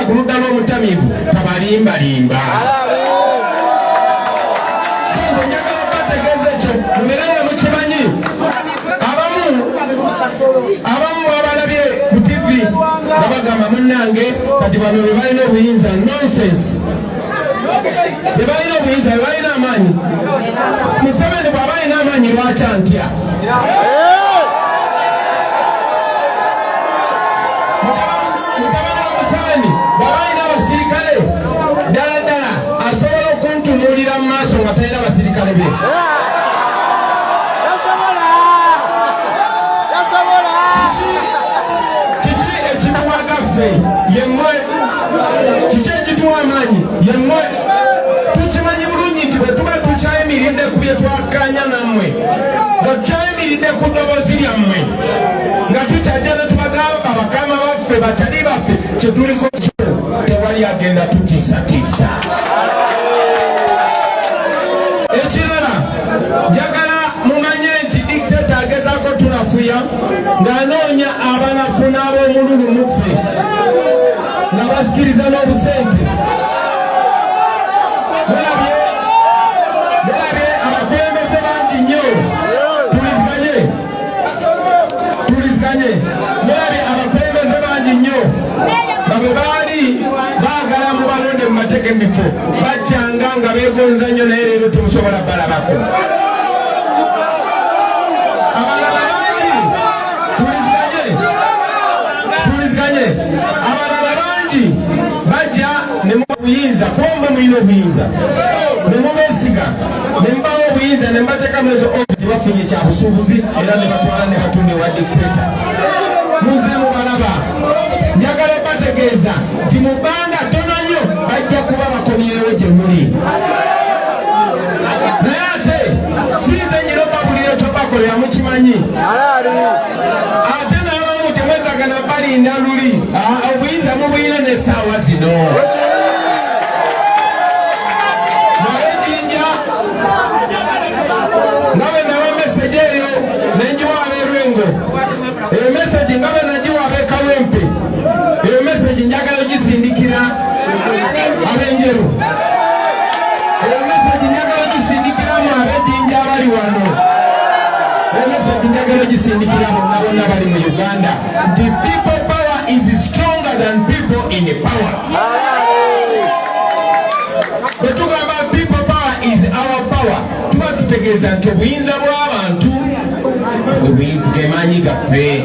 ku ludda lw'omutamiivu tabalimbalimba. So nze njagala bategeeza ekyo, mubeere nga mukimanyi. Abamu babalabye ku TV nga bagamba, "Munnange, kati bano be balina obuyinza." Nonsense! Be balina obuyinza, be balina amaanyi. Museveni bw'aba alina amaanyi, lwaki antya? Mutabani wa Museveni bw'aba alina abasirikale ddala ddala, asobola okuntunuulira mu maaso nga talina basirikale be? Yasobola! Yasobola! Kiki ekituwaga ffe? Yemmwe. Kiki ekituwa amaanyi? Yemmwe. Tukimanyi bulungi nti bwe tuba tukyayimiridde ku bye twakkanya nammwe, nga tukyayimiridde ku ddoboozi lyammwe, nga tukyajja ne tubagamba, bakama baffe, bakyali baffe, kyetuliko kyo, tewali agenda tutiisatiisa. Ekirala, njagala mumanye nti dictator agezaako tunafuya ng'anoonya abanafu n'ab'omululu muffe nga basikiriza n'obusente. Mulabye abakulembeze bangi nnyo. Tuliziganye, tuliziganye. Mulabye abakulembeze bangi nnyo nga bwe baali baagala mubalonde mu mateeka emifo, bajjanga nga beegonza nnyo, naye leero temusobola balabako. Abalala bangi, tuliziganye, tuliziganye, abalala bangi bajja ne mu buyinza, kuba mwe mulina obuyinza, ne mubeesiga ne mubawa obuyinza ne mubateekamu ezo office, bafunye kya busuubuzi era ne batwala ne batunda ewa dictator. Muze mubalaba. Njagala bategeeza nti mu bbanga ttono nnyo bajja kuba bakomyewo gye muli, naye ate sinze nyina obabulira ekyo bakolera, mukimanyi. Halali! Ate n'abamu temwetaaga na balinda luli. Obuyinza mubuyina n'essaawa zino. Mwabejinja, nga bwe nawa message eyo nenjiwa ab'erwengo, eyo message nga bwe nagiwa ab'ekawempe, eyo message njagala ogisindikira ab'enjeru, eyo message njagala ogisindikiramu ab'ejinja abali wano, eyo message njagala ogisindikira bonna bonna bali mu Uganda nti people power is stronger than people in power. Bwe tugamba people power is our power, tuba tutegeeza nti obuyinza bw'abantu, obuyinza ge maanyi gaffe.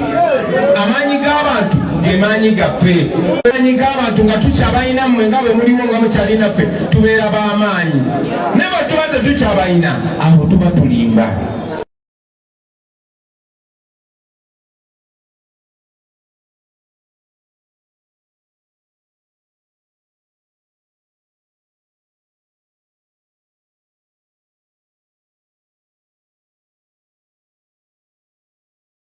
Amaanyi g'abantu ge maanyi gaffe. Amaanyi g'abantu nga tukyabalina mmwe, nga bwe muliwo, nga mukyalinaffe, tubeera b'amaanyi, naye bwe tuba tetukyabalina, awo tuba tulimba.